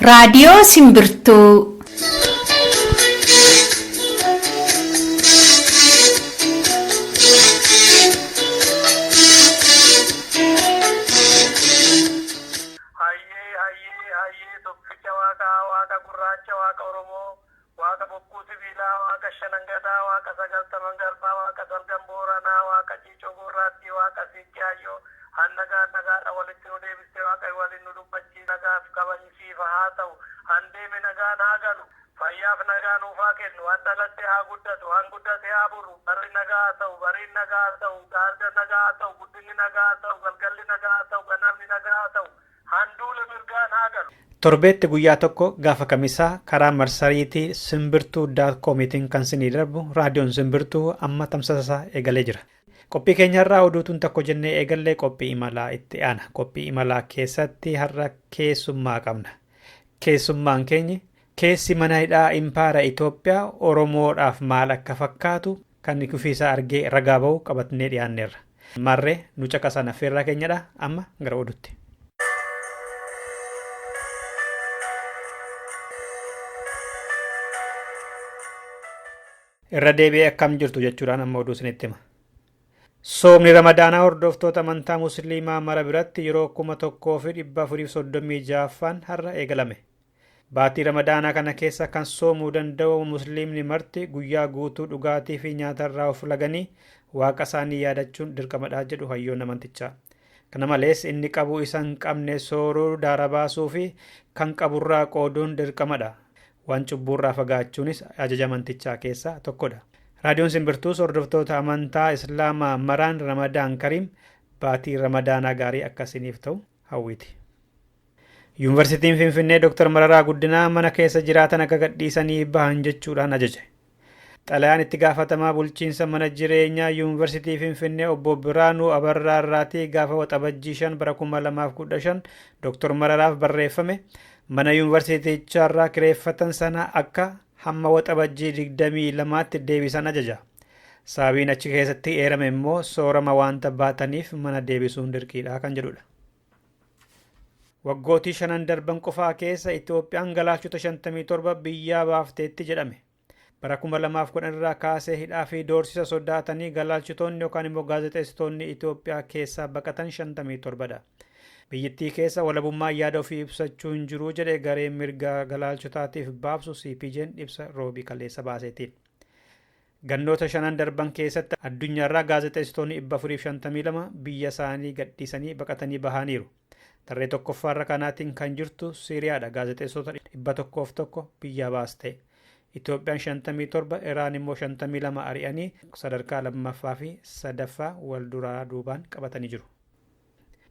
Raadiyoo Simbirtuu. Hayyee hayyee hayyee tokkicha waaqaa waaqa gurraacha waaqa Oromoo waaqa bokkuu sibiilaa waaqa shanan gadaa waaqa sagaltaman garbaa waaqa salgan booranaa waaqa ciicoo gurraattii waaqa siiqqee hayyoo hannagaa nagaadha walitti nu deebistee waaqa waliin nu dubbachii nagaaf kabajisiifa haa ta'u handeeme nagaan haa galu fayyaaf nagaa nuuf haa kennu han dhalatte haa guddatu han guddate haa buru barri nagaa haa ta'u bariin nagaa haa ta'u gaarga nagaa haa ta'u guddinni nagaa haa ta'u galgalli nagaa haa ta'u ganamni nagaa haa ta'u handuule mirgaan haa galu. Torbeetti guyyaa tokko gaafa kamisaa karaa marsariitii simbirtuu dot comiitiin kan sinii darbu raadiyoon simbirtuu amma tamsaasa eegalee jira. Qophii keenyarraa oduutuun tokko jennee eegallee qophii imalaa itti aana. Qophii imalaa keessatti har'a keessummaa qabna. Keessummaan keenyi keessi mana hidhaa impaara Itoophiyaa Oromoodhaaf maal akka fakkaatu kan ofiisaa argee ragaa ba'u qabatnee dhiyaanneerra. Marree nu caqasan affeerraa keenyadha amma gara oduutti. Irra deebi'ee akkam jirtu jechuudhaan amma oduu isinitti hima. Soomni Ramadaanaa hordoftoota amantaa Musliimaa mara biratti yeroo 1436ffaan har'a eegalame. Baatii Ramadaanaa kana keessa kan soomuu danda'u Musliimni marti guyyaa guutuu dhugaatii fi nyaatarraa of laganii waaqa isaanii yaadachuun dirqamadha jedhu hayyoon amantichaa. Kana malees inni qabu isa hin qabne sooruu daara baasuu fi kan qaburraa qooduun dirqamadha. Waan cubbuurraa fagaachuunis ajaja amantichaa keessaa tokkodha. Raadiyoon Simbirtuus hordoftoota amantaa Islaamaa maraan Ramadaan Kariim baatii Ramadaanaa gaarii akka isiniif ta'u hawwiti. Yuunivarsiitiin Finfinnee Dr. Mararaa Guddinaa mana keessa jiraatan akka gadhiisanii bahan jechuudhaan ajaje. Xalayaan itti gaafatamaa bulchiinsa mana jireenyaa Yuunivarsiitii Finfinnee obbo Biraanuu Abarraa irraatii gaafa Waxabajjii 5 bara 2015 Dr. Mararaaf barreeffame mana yuunivarsiitichaarraa kireeffatan sana akka hamma Waxabajjii 22tti deebisan ajaja. Sababiin achi keessatti eerame immoo soorama waanta baataniif mana deebisuun dirqiidha kan jedhudha. Waggootii shanan darban qofaa keessa Itoophiyaan galaalchota 57 biyyaa baafteetti jedhame. Bara 2010 irraa kaasee hidhaa fi doorsisa sodaatanii galaalchitoonni yookaan immoo gaazexeessitoonni Itoophiyaa keessaa baqatan 57dha. Biyyattii keessa walabummaa yaada ofii ibsachuu hin jiru jedhe gareen mirga galaalchotaatiif baabsu CPJ'n ibsa roobii kaleessa baaseetiin. Gannoota shanan darban keessatti addunyaarraa gaazexeessitoonni 452 biyya isaanii gadhiisanii baqatanii bahaniiru. Tarree tokkoffaarra kanaatiin kan jirtu Siiriyaadha gaazexeessitoota 101 biyyaa baaste. Itoophiyaan 57, Iraan immoo 52 ari'anii sadarkaa lammaffaa fi sadaffaa wal duraa duubaan qabatanii jiru.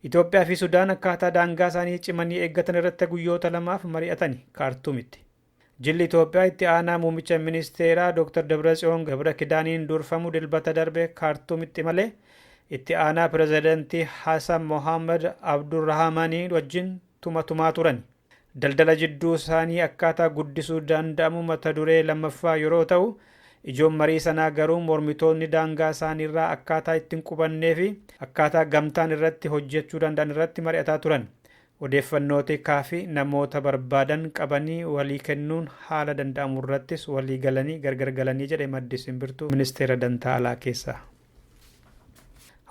Itoophiyaa fi Sudaan akkaataa daangaa isaanii cimanii eeggatan irratti guyyoota lamaaf mari'atani Kaartuumitti. Jilli Itoophiyaa itti aanaa muummicha ministeeraa Dr. Dabratsiyoon Gabra Kidaaniin durfamu dilbata darbe Kaartuumitti malee itti aanaa pirezidantii Hasan Mohaammed Abdurrahamanii wajjin tuma tumaa turan. Daldala jidduu isaanii akkaataa guddisuu danda'amu mata duree lammaffaa yeroo ta'u, ijoon marii sanaa garuu mormitoonni daangaa isaaniirraa akkaataa ittiin qubannee fi akkaataa gamtaan irratti hojjechuu danda'an irratti mari'ataa turan. Odeeffannoo tikaa fi namoota barbaadan qabanii walii kennuun haala danda'amu irrattis walii galanii gargar galanii jedhe maddi simbirtuu ministeera dantaa alaa keessaa.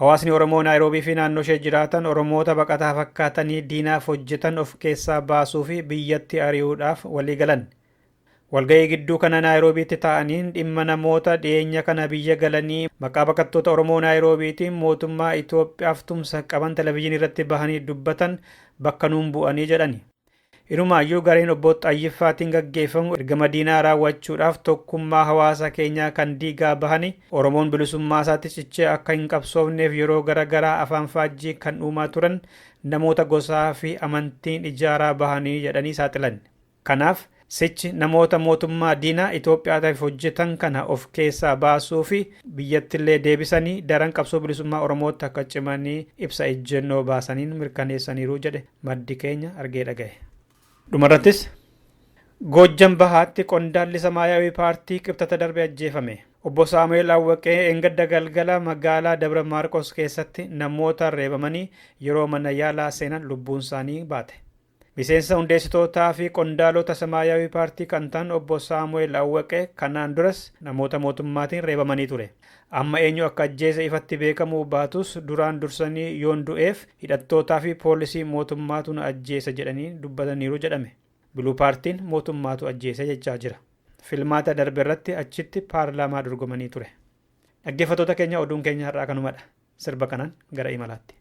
Hawaasni Oromoo Naayiroobii fi naannoo ishee jiraatan Oromoota baqataa fakkaatanii diinaaf hojjetan of keessaa baasuu fi biyyatti ari'uudhaaf walii galan. Walga'ii gidduu kana Naayiroobiitti taa'aniin dhimma namoota dhiyeenya kana biyya galanii maqaa baqattoota Oromoo Naayiroobiitiin mootummaa Itoophiyaaf tumsa qaban televizyiinii irratti bahanii dubbatan bakka nuun bu'anii jedhani. Inumaayyuu gareen obbo Xayyiffaatiin gaggeeffamu ergama diinaa raawwachuudhaaf tokkummaa hawaasa keenyaa kan diigaa bahani Oromoon bilisummaa isaatti cichee akka hin qabsoofneef yeroo gara garaa afaan faajjii kan uumaa turan namoota gosaa fi amantiin ijaaraa bahanii jedhanii saaxilan. Kanaaf sichi namoota mootummaa diinaa Itoophiyaatiif hojjetan kana of keessaa baasuu fi biyyattillee deebisanii daran qabsoo bilisummaa Oromootti akka cimanii ibsa ejjennoo baasaniin mirkaneessaniiru jedhe maddi keenya argee dhagaye. Dhumarrattis Goojjam Bahaatti qondaalli Samaayaawii Paartii qibxata darbe ajjeefame. Obbo Saamu'eel Awwaqee eengadda galgala magaalaa Dabra Maarqos keessatti namoota reebamanii yeroo mana yaalaa seenan lubbuun isaanii baate. Miseensa hundeessitootaa fi qondaalota Samaayyaawii paartii kan ta'an obbo Saamu'eel Awwaqee kanaan duras namoota mootummaatiin reebamanii ture. Amma eenyu akka ajjeese ifatti beekamuu baatus duraan dursanii yoon du'eef hidhattootaa fi poolisii mootummaatu na ajjeese jedhanii dubbataniiru jedhame. Biluu paartiin mootummaatu ajjeese jechaa jira. Filmaata darbe irratti achitti paarlaamaa dorgomanii ture. Dhaggeeffattoota keenya oduun keenya har'aa kanumadha. Sirba kanaan gara imalaatti.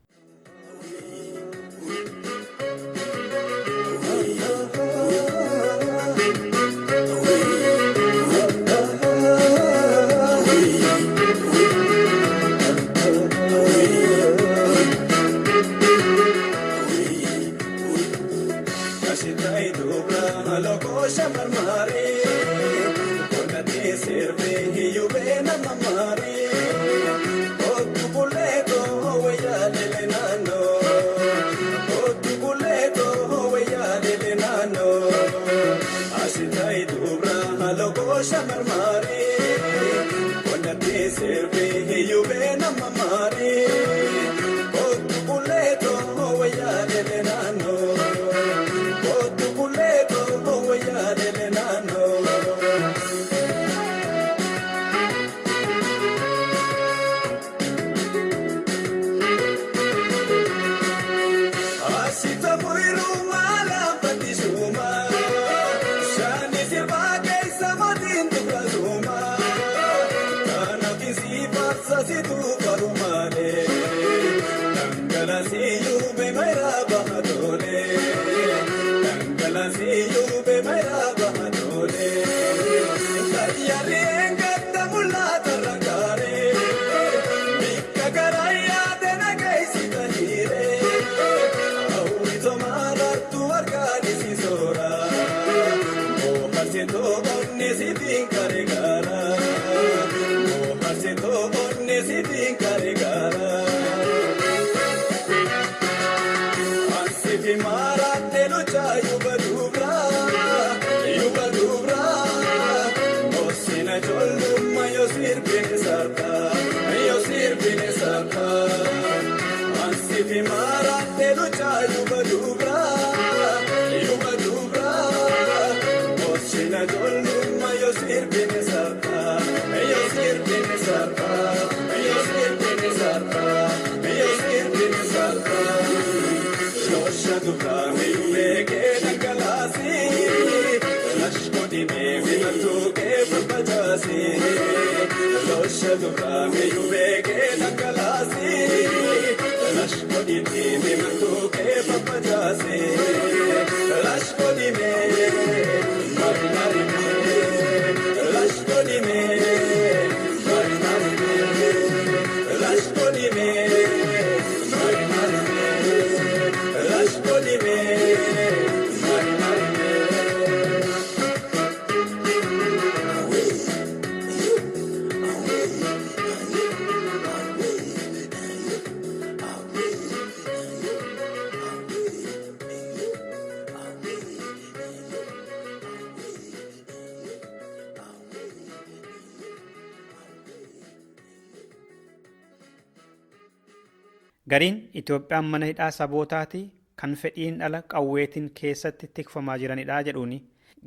Gariin Itoophiyaan mana hidhaa sabootaati kan fedhiin ala qawweetiin keessatti tikfamaa jiranidha jedhuuni.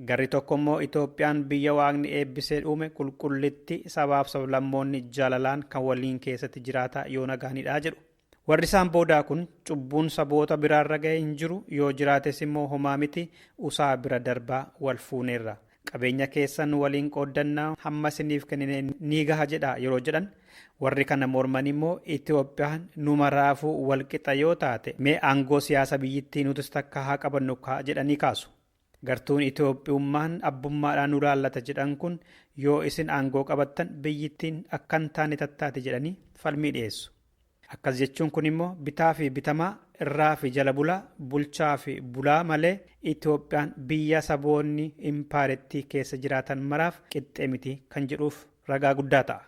Garri tokko immoo Itoophiyaan biyya waaqni eebbisee uume qulqullitti sabaaf sablammoonni jaalalaan kan waliin keessatti jiraata yoo nagaanidha jedhu. Warri isaan boodaa kun cubbuun saboota biraarra ga'e hin jiru yoo jiraates immoo homaa miti usaa bira darbaa wal fuuneerra. Qabeenya keessan waliin qooddannaa hamma isiniif kennine ni gaha jedha yeroo jedhan warri kana morman immoo Itoophiyaan numa raafuu walqixa yoo taate mee aangoo siyaasa biyyittii nutis takka haa qabannu kaa jedhanii kaasu. Gartuun Itoophiyummaan abbummaadhaan nu laallata jedhan kun yoo isin aangoo qabattan biyyittiin akkan taane tattaate jedhanii falmii dhiyeessu. Akkas jechuun kun immoo bitaa fi bitamaa irraa fi jala bulaa bulchaa fi bulaa malee Itoophiyaan biyya saboonni impaarettii keessa jiraatan maraaf qixxee miti kan jedhuuf ragaa guddaa ta'a.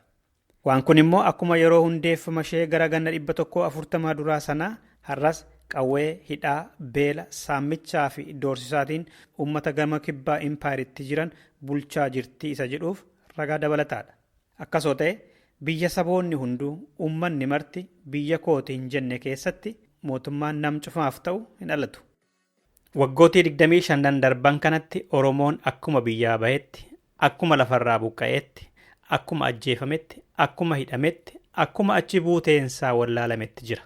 Waan kun immoo akkuma yeroo hundeeffama ishee gara ganna 140 duraa sanaa har'as qawwee hidhaa beela saammichaa fi doorsisaatiin uummata gama kibbaa impaarettii jiran bulchaa jirti isa jedhuuf ragaa dabalataadha. Akkasoo ta'e biyya saboonni hunduu uummanni marti biyya kooti hin jenne keessatti mootummaan nam cufaaf ta'u hin dhalatu. Waggootii 25 darban kanatti Oromoon akkuma biyyaa bahetti, akkuma lafarraa buqqa'etti, akkuma ajjeefametti, akkuma hidhametti, akkuma achi buuteensaa wallaalametti jira.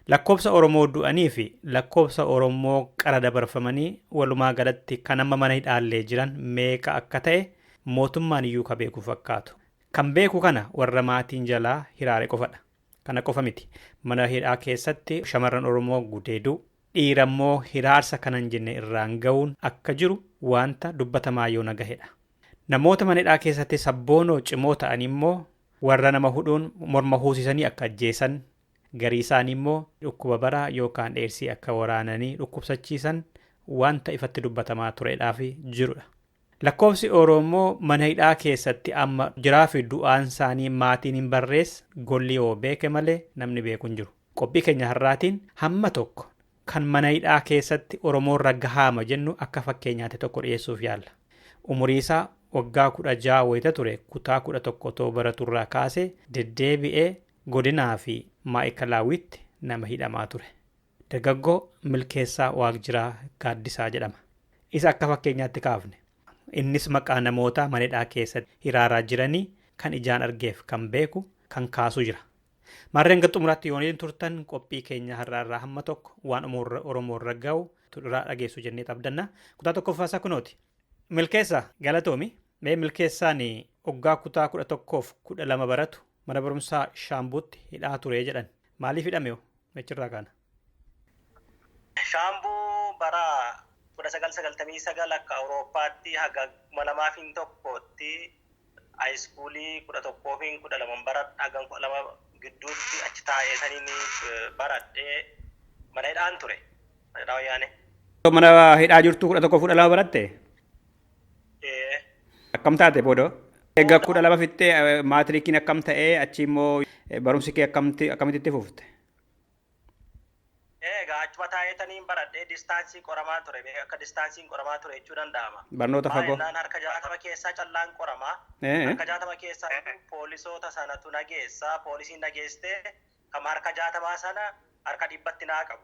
Lakkoobsa Oromoo du'anii fi lakkoobsa Oromoo qara dabarfamanii walumaa galatti kan amma mana hidhaallee jiran meeqa akka ta'e mootummaan iyyuu ka beeku fakkaatu. Kan beeku kana warra maatiin jalaa hiraare qofadha. Kana qofa miti. Mana hidhaa keessatti shamarran Oromoo gudeeduu, dhiira immoo hiraarsa kanan jenne irraan ga'uun akka jiru wanta dubbatamaa yoo nagahedha. Namoota mana hidhaa keessatti sabboonoo cimoo ta'an immoo warra nama hudhuun morma huusisanii akka ajjeesan, garii isaanii immoo dhukkuba baraa yookaan dheersii akka waraananii dhukkubsachiisan wanta ifatti dubbatamaa turedhaa fi jirudha. Lakkoofsi Oromoo mana hidhaa keessatti amma jiraa fi du'aan isaanii maatiin hin barrees golli yoo beeke malee namni beeku hin jiru. Qophii keenya har'aatiin hamma tokko kan mana hidhaa keessatti Oromoorra gahaama jennu akka fakkeenyaatti tokko dhiyeessuuf yaalla. Umurii isaa waggaa 16 wayita ture kutaa 11 otoo baraturraa kaasee deddeebi'ee godinaa fi maa'ikalaawwitti nama hidhamaa ture. Dargaggoo Milkeessaa Waaqjiraa Gaaddisaa jedhama. Isa akka fakkeenyaatti kaafne. Innis maqaa namoota mana hidhaa keessatti hiraaraa jiranii kan ijaan argeef kan beeku kan kaasu jira. Maarreen xumuraatti yooniin turtan qophii keenya har'aarraa hamma tokko waan Oromoorra ga'u irraa dhageessu jennee abdanna. Kutaa tokkoffaa isaa kunooti. Milkeessaa galatoomi. Mee Milkeessaan waggaa kutaa 11 fi 12 baratu mana barumsaa Shaambuutti hidhaa ture jedhan. Maaliif hidhame hoo? Mechirraa kaana. Shaambuu bara 1999 akka Awurooppaatti haga 2001tti haayiskuulii 11 fi 12 baradha haga 12 gidduutti achi taa'ee saniin baradhee mana hidhaan ture. Mana hidhaa wayyaane. Mana hidhaa jirtu 11 fi 12 baratte? Akkam taate booda? Egaa 12 fixxee maatirikiin akkam ta'ee achi immoo barumsi kee akkamitti itti fufte? Egaa achuma taa'eetaniin baradhee distaansii qoramaa ture. Akka distaansiin qoramaa ture jechuu danda'ama. Barnoota fagoo. Baay'inaan harka 60 keessaa callaan qoramaa. Harka 60 keessaa poolisoota sanatu nageessa. Poolisiin nageessitee kan harka 60 sana harka 100tti naa qabu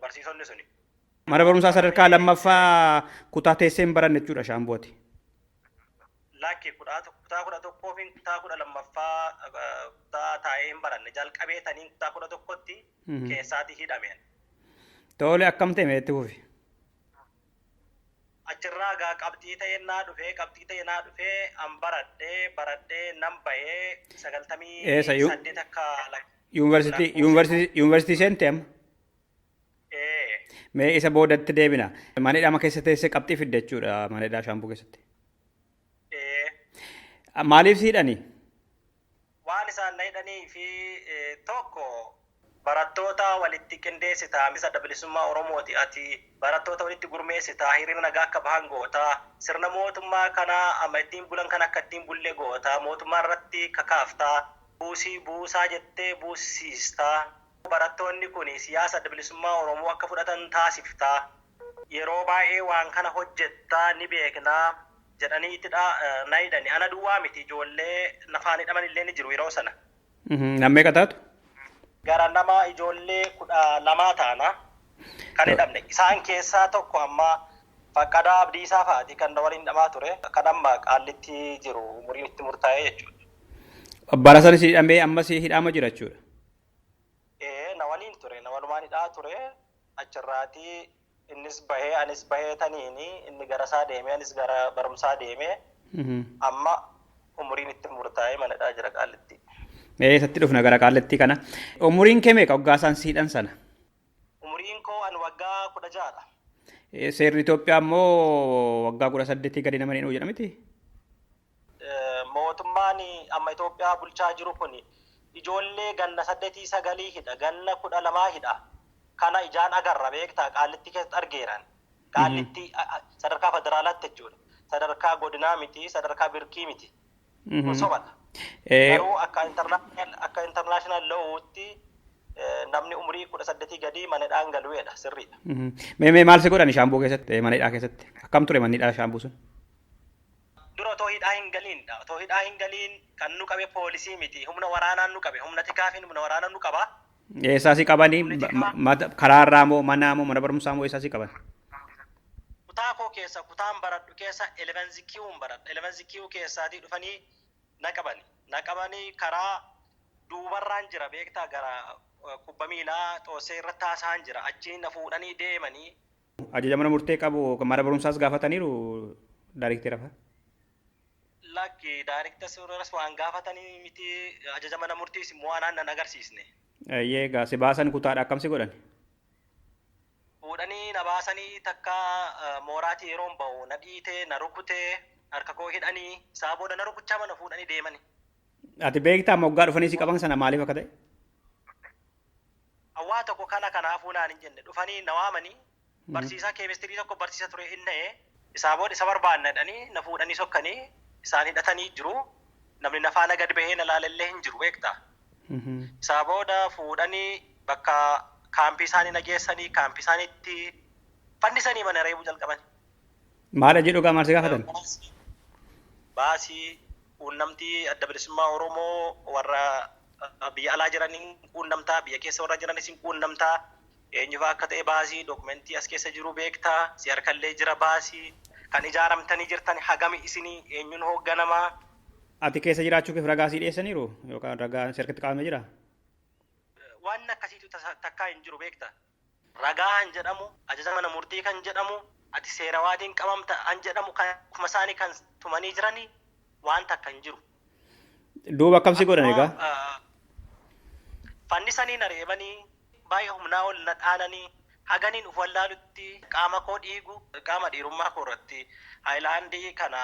barsiisonni suni. Mana barumsaa sadarkaa lammaffaa kutaa teessee hin baranne jechuudha Shaambooti. Lakki kutaa 11 fi kutaa 12ffaa kutaa taa'ee hin baranne jalqabeetaniin kutaa 11tti keessaatti hidhameen. Tole akkam ta'e meetti fufi? Achirraa egaa qabxii ta'ee naa dhufee an baradhee nan bahee 98 akka. Yuunivarsiitii seente amma? Mee isa boodatti deebina. Mana hidhaa keessa teessee qabxii fidde jechuudha mana hidhaa Shaambuu keessatti. Maaliif si hidhanii? Waan isaan na hidhanii fi tokko barattoota walitti qindeessitaa misa bilisummaa Oromooti. Ati barattoota walitti gurmeessitaa hiriira nagaa akka bahan gootaa sirna mootummaa kanaa amma ittiin bulan kan akka ittiin bulle gootaa mootummaa irratti kakaaftaa buusii buusaa jettee buusiistaa barattoonni kun siyaasa bilisummaa Oromoo akka fudhatan taasiftaa yeroo baay'ee waan kana hojjettaa ni beeknaa jedhanii ittidha na hidhani. Ana duwwaa miti ijoollee nafaan hidhaman illee ni jiru yeroo sana. Namni meeqa taatu? Gara nama ijoollee 12 taana kan hidhamne. Isaan keessaa tokko amma Faqqadaa Abdiisaa fa'aati kan waliin hidhamaa ture. Kan amma Qaallitti jiru umuriin itti murtaa'ee jechuudha. Bara sanis hidhamee ammas hidhama jira jechuudha. Na waliin ture. Na walumaan hidhaa ture. Achirraatii innis bahee anis bahee taniini inni gara isaa deemee anis gara barumsaa deemee amma umuriin itti murtaa'ee mana hidhaa jira Qaallitti. Eessatti dhufna gara Qaallitti kana. Umuriin kee meeqa waggaa isaan si hidhan sana? Umuriin koo an waggaa 16dha. Seerri Itoophiyaa immoo waggaa 18 gadi nama hin jedha miti? Mootummaan amma Itoophiyaa bulchaa jiru kun ijoollee ganna 8 9 hidha ganna 12 hidha. Kana ijaan agarra beektaa Qaallitti keessatti argeeran. Qaallitti sadarkaa federaalaatti jechuudha. Sadarkaa godinaa miti, sadarkaa birkii miti. Kun sobadha. Garuu akka international lawutti namni umurii 18 gadi mana hidhaan galuudha sirriidha. Mee maal si godhan Shaambuu keessatti mana hidhaa keessatti? Akkam ture manni hidhaa Shaambuu sun? Dura otoo hidhaa hin galiin otoo hidhaa hin galiin kan nu qabe poolisii miti humna waraanaan nu qabe humna tikaa fi humna waraanaan nu qaba. Eessaa si qabanii? Karaarraa moo manaa moo mana barumsaa moo eessaa si qaban? Kutaa koo keessa, kutaan baradhu keessa, eleventh Q'n baradha. Eleventh Q keessaatii dhufanii na qabani. Na qabanii karaa duubarraan jira beektaa, gara kubba miilaa xoossee irratti haasa'an jira. Achiin na fuudhanii deemanii. Ajaja mana murtee qabu mana barumsaas gaafataniiru daariktera fa'a? Lakki, daariktera waan gaafatanii miti, ajaja mana murtiis immoo anaan nan agarsiisne. Eeyyee, egaa si baasan kutaadha, akkam si godhan? Fuudhanii na baasanii, takka mooraatii yeroon ba'u na dhiitee, na rukutee, harka koo hidhanii, isaa booda na rukuchaa mana fuudhanii deemani. Ati beektaa moggaa dhufanii si qaban sana maaliif akka ta'e? Hawaa tokko kana kanaafuu naan hin jenne, dhufanii na waamanii, barsiisaa keemistirii tokko barsiisa ture inna'ee, isaa booda isa barbaanna jedhanii na fuudhanii sokkanii, isaan hidhatanii jiru. Namni na faana gad bahee na laalallee hin jiru beektaa. Isaa booda fuudhanii bakka kaampii isaanii na geessanii, kaampii isaaniitti fannisanii mana reebuu jalqaban. Maal jedhu gaa, maal si gaafatan? Baasii, quunnamtii Adda Bilisummaa Oromoo warra biyya alaa jiraniin quunnamtaa, biyya keessa warra jiranis hin quunnamtaa, eenyufaa akka ta'e baasii, dookumentii as keessa jiru beektaa, si harkallee jira baasii, kan ijaaramtanii jirtan hagami isinii, eenyuun hoogganamaa. Ati keessa jiraachuu keef ragaa sii dhiyeessaniiru yookaan ragaa si harkatti qabamee jira? Waan akkasiitu takkaa hin jiru beekta. Ragaa han jedhamu, ajaja mana murtii kan jedhamu, ati seera waatiin qabamta han jedhamu, kan kuma isaanii kan tumanii jiranii waan takka hin jiru. Duuba akkam si godhan egaa? Fannisanii na reebanii, baay'ee humnaa ol na dhaananii, haganiin uf wallaalutti qaama koo dhiigu, qaama dhiirummaa koo irratti haayilaandii kana,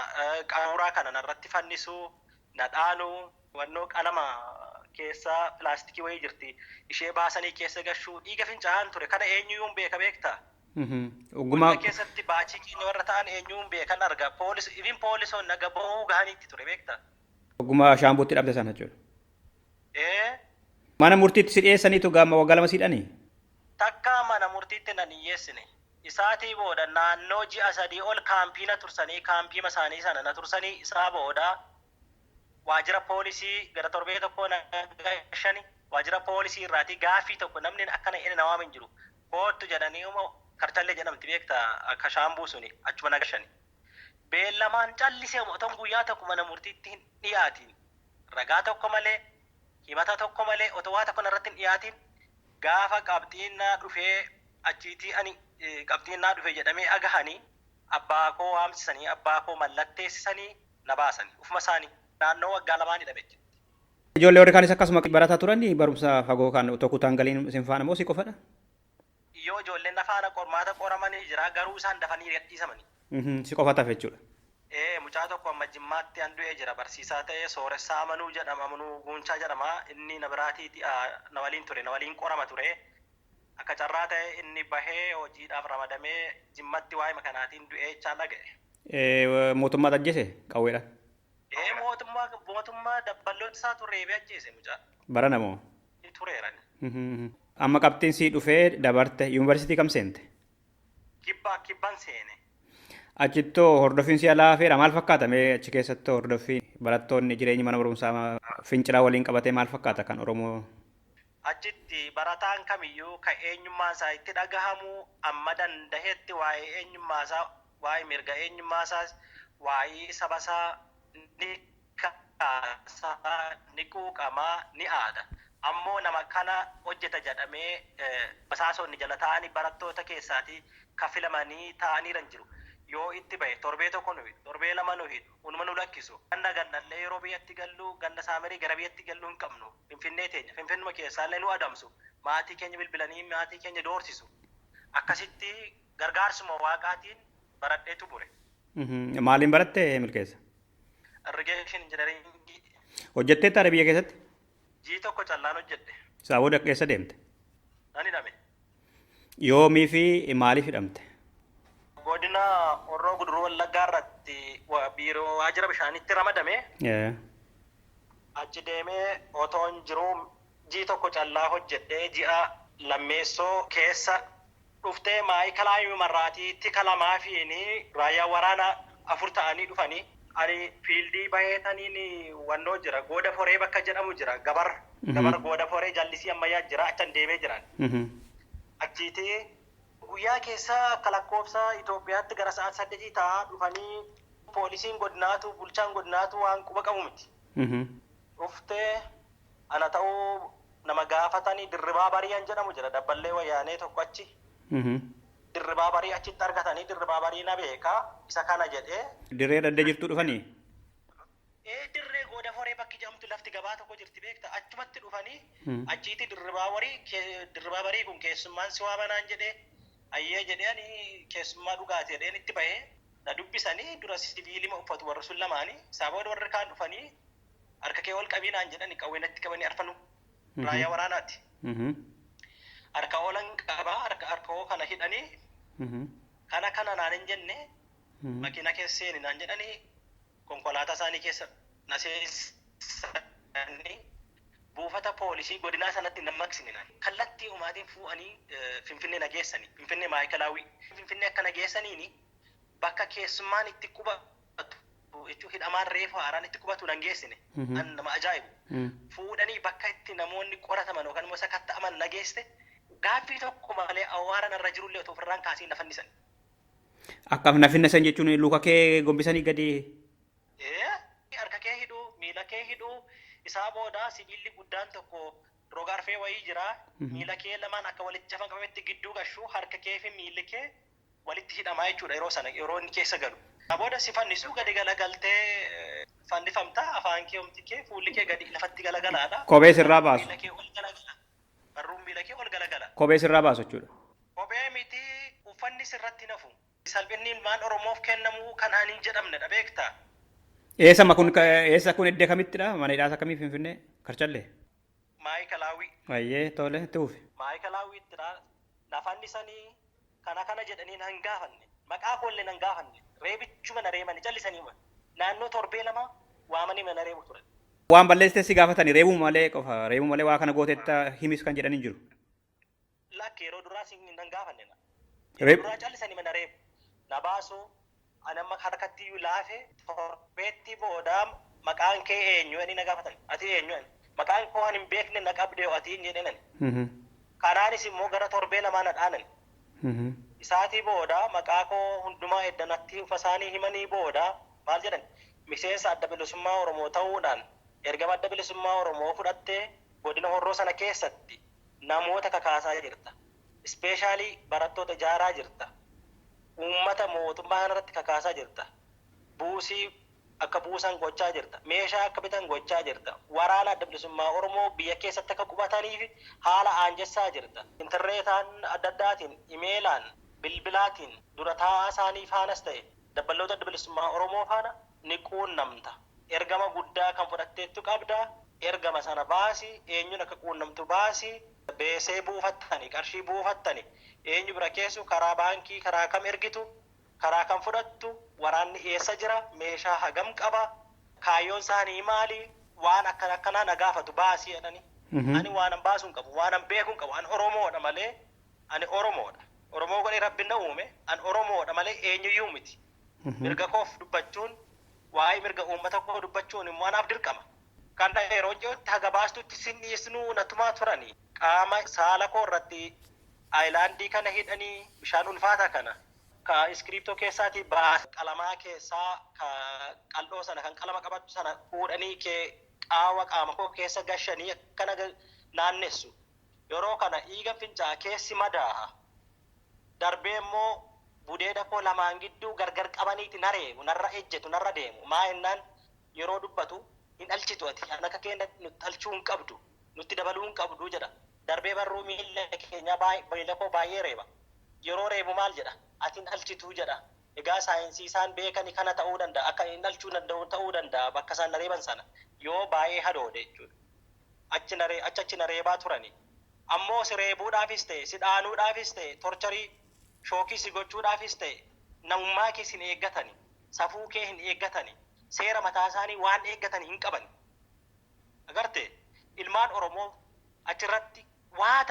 qaruuraa kana narratti fannisuu, na dhaanuu, wannoo qalama keessa pilaastikii wayii jirti ishee baasanii keessa gashuu, dhiiga fincaa'aan ture kana eenyuyyuu beeka beektaa. Ogummaa keessatti baachii keenya warra ta'an eenyuun beekan arga. Poolis, ifin poolisoon naga bahuu gahaniitti ture beektaa. Ogummaa shaambuutti dhabde sana jechuudha. Ee. Mana murtiitti si dhiyeessaniitu gaama waggaa 2 si hidhanii? Takka mana murtiitti nan dhiyeessine. Isaatii booda naannoo ji'a 3 ol kaampii na tursanii, kaampii isaanii sana na tursanii, isaa booda waajjira poolisii gara torbee tokko na gashani. Waajjira poolisii irraatii gaaffii tokko namni akkana inni na waamu hin jiru. Koottu jedhanii immoo karchallee jedhamti beektaa akka shaambuu suni achuma na gashani. Beellamaan callisee otoon guyyaa tokko mana murtiitti hin dhiyaatiin, ragaa tokko malee, himata tokko malee, otoo waa tokko irratti hin dhiyaatiin, gaafa qabxiin naa dhufee achiitii ani qabxiin naa dhufe jedhamee agahanii, abbaa koo waamsisanii, abbaa koo mallatteessisanii na baasanii ufuma isaanii, naannoo waggaa 2n hidhame jechuudha. Ijoollee warri kaanis akkasuma barataa turanii barumsa fagoo kan otoo kutaan galiin isin faana moo si qofadha? Yoo ijoolleen na faana qormaata qoramanii jira, garuu isaan dafanii gadhiisamanii. Si qofa tafe jechuudha. Ee, mucaa tokko amma Jimmaatti an du'ee jira, barsiisaa ta'ee, Sooressaa Amanuu jedhama, Amanuu Guunchaa jedhama, inni na biraatiiti na waliin ture, na waliin qorama ture. Akka carraa ta'e inni bahee hojiidhaaf ramadamee Jimmatti waa'ima kanaatiin du'ee jechaan dhaga'e. Mootummaa ajjeese qawweedhaan? Ee, mootummaa dabballoota isaa turreebee ajjeese mucaa. Bara namoo? Tureeran. Amma qabxiin sii dhufee dabarte, yuunivarsiitii kam seente? Kibban seene. Achittoo hordoffiin si'a laafeedha, maal fakkaata mee achi keessatti hordoffiin barattoonni, jireenyi mana barumsaa fincilaa waliin qabatee maal fakkaata kan Oromoo? Achitti barataan kamiyyuu kan eenyummaa isaa itti dhagahamu amma dandahetti waa'ee eenyummaa isaa, waa'ee mirga eenyummaa isaas, waa'ee saba isaa ni kaasaa, ni quuqamaa, ni aada. Ammoo nama kana hojjeta jedhamee basaasonni jala taa'anii barattoota keessaatii kafilamanii taa'aniiran jiru. Yoo itti bahe torbee tokko nu hidhu, torbee 2 nu hidhu, hunuma nu lakkisu. Ganna gannallee yeroo biyyatti gallu, ganna saamerii gara biyyatti gallu hin qabnu. Finfinnee teenya, Finfinnuma keessaallee nu adamsu. Maatii keenya bilbilanii maatii keenya doorsisu. Akkasitti gargaarsuma waaqaatiin baradheetu bure. Maaliin baratte milkeessa? Irrigation engineering. Hojjettee taate biyya keessatti? Jii tokko callaan hojjedhe. Isaa booda eessa deemte? Nan hidhame. Yoomii fi maaliif hidhamte? Godina Horroo Guduruu Wallaggaa irratti biiroo waajjira bishaanitti ramadame. Achi deemee otoon jiruu jii tokko callaa hojjedhee, ji'a lammeessoo keessa dhuftee maayikalaa marraatiitti kalamaafiin raayyaa waraanaa 4 ta'anii dhufanii Ani fiildii baheetaniin wannoo jira gooda foree bakka jedhamu jira gabar gabar gooda foree jallisii ammayyaa jira achan deemee jiran. Achiitii guyyaa keessa akka lakkoofsa Itoophiyaatti gara sa'aat 8 ta'a dhufanii poolisiin godinaatu bulchaan godinaatu waan quba qabu miti. Dhuftee ana ta'uu nama gaafatanii Dirribaa Bari'an jedhamu jira dabballee wayyaanee tokko achi. Dirribaa Barii achitti argatanii Dirribaa Barii na beekaa isa kana jedhee. Dirree dhaddee jirtu dhufanii? Dirree gooda foree bakki jedhamtu lafti gabaa tokko jirti beekta achumatti dhufanii achiitti Dirribaa Barii kun keessummaan si waamanaan jedhee ayyee jedhee ani keessummaa dhugaati jedheen itti bahee na dubbisanii dura sibiilima uffatu warri sun lamaanii isaa booda warri kaan dhufanii harka kee ol qabii naan jedhani qawwee natti qabanii arfanu raayyaa waraanaati. Harka oolan qabaa harka oo kana hidhanii kana kana naan hin jenne makiina keessa seeni naan jedhanii konkolaataa isaanii keessa na seensisanii buufata poolisii godinaa sanatti na maqsine naan kallattii umaatiin fu'anii Finfinnee na geessanii Finfinnee maayikalaawii Finfinnee akka na geessaniini bakka keessummaan itti qubatu jechuun hidhamaan reefu haaraan itti qubatu nan geessine an nama ajaa'ibu fuudhanii bakka itti namoonni qorataman yookaan immoo sakatta'aman na geesse gaaffii tokko malee awwaara narra jirullee otoo ofirraan kaasiin na fannisan. Akkam na fannisan jechuun luka kee gombisanii gadi. Harka kee hidhuu miila kee hidhuu isaa booda sibiilli guddaan tokko roga arfee wayii jira miila kee lamaan akka walitti cafan qabametti gidduu gashuu harka kee fi miilli kee walitti hidhamaa jechuudha yeroo sana yeroo inni keessa galu. Booda si fannisuu gadi galagaltee fannifamta afaan kee homti kee fuulli kee gadi lafatti galagalaadha. Kophee sirraa baasu. Miila kee ol galagala. Barruun miila kee ol galagala. Kophee sirraa baasu jechuudha. Kophee miti uffanni sirratti nafu. Salphinni ilmaan Oromoof kennamu kanaan hin jedhamnedha beektaa. Eessa kun eessa kun iddoo kamittidha? Mana hidhaas akkamii Finfinnee? Karchallee? Maayikalaawii. Ayyee tole itti fufi. Maayikalaawwiittidha. Na fannisanii kana kana jedhanii nan gaafanne. Maqaa koollee nan gaafanne. Reebichuma na reebani callisanii naannoo torbee lama waamanii mana reebu turan. Waan balleessite si gaafatanii reebuu malee qofa reebuu malee waa kana gooteetta himis kan jedhan hin jiru. Lakki yeroo duraa si nan gaafanne na. Yeroo duraa callisanii mana reebu. Na baasu ani amma harkatti iyyuu laafe torbeetti booda maqaan kee eenyu jedhanii na gaafatan. Ati eenyu jedhani. Maqaan koo ani hin beekne na qabdee ati hin jedhani. Kanaanis immoo gara torbee lamaa na dhaanan. Isaatii booda maqaa koo hundumaa eddanatti ufasaanii himanii booda maal jedhan miseensa adda bilisummaa Oromoo ta'uudhaan ergama adda bilisummaa Oromoo fudhattee godina Horroo sana keessatti namoota kakaasaa jirta. Ispeeshaalii barattoota ijaaraa jirta. Uummata mootummaa kanarratti kakaasaa jirta. Buusii akka buusan gochaa jirta. Meeshaa akka bitan gochaa jirta. Waraana adda bilisummaa Oromoo biyya keessatti akka qubataniif haala aanjessaa jirta. Intarneetaan adda addaatiin, imeelaan, bilbilaatiin dura taa'aa isaanii faanas ta'e dabballoota adda bilisummaa Oromoo faana ni quunnamta. Ergama guddaa kan fudhatteettu qabda. Ergama sana baasi, eenyuun akka quunnamtu baasi, beesee buufattani, qarshii buufattani, eenyu bira keessu karaa baankii karaa kam ergitu, karaa kam fudhattu, waraanni eessa jira, meeshaa hagam qaba, kaayyoon isaanii maali, waan akkana akkanaa na gaafatu baasii jedhani. Ani waan baasuu hin qabu, waan beekuu hin qabu, ani Oromoodha malee, ani Oromoodha. Oromoo godhee Rabbi na uume, ani Oromoodha malee eenyuyyuu miti. Mirga koof dubbachuun, waa'ee mirga uummata koo dubbachuun immoo anaaf dirqama. Kana yeroo jirutti haga baastutti sin dhiisnuu natumaa turani. Qaama saala koo irratti aayilaandii kana hidhanii bishaan ulfaataa kana ka iskiriptoo keessaatii baas qalamaa keessaa ka qal'oo sana kan qalama qabatu sana fuudhanii kee qaawa qaama koo keessa gashanii akkana naannessu. Yeroo kana dhiiga fincaa keessi madaa'a. Darbee immoo budeeda koo lamaan gidduu gargar qabaniiti na reebu, narra ejjetu, narra deemu. Maa jennaan yeroo dubbatu hin dhalchitu ati kan akka keenya nutti dhalchuu hin qabdu, nutti dabaluu hin qabdu jedha. Darbee barruu miila keenyaa miila koo baay'ee reeba. Yeroo reebu maal jedha? Ati hin dhalchitu jedha. Egaa saayinsii isaan beekani kana ta'uu danda'a. Akka hin dhalchuu danda'u ta'uu danda'a bakka isaan na reeban sana. Yoo baay'ee hadoode jechuudha. Achi na reebaa turani. Ammoo si reebuudhaafis ta'e, si dhaanuudhaafis ta'e, torcharii shookii si gochuudhaafis ta'e, namummaa kee hin eeggatani, safuu kee hin eeggatani, seera mataa isaanii waan eeggatani hin qaban. Agartee ilmaan Oromoo achirratti waa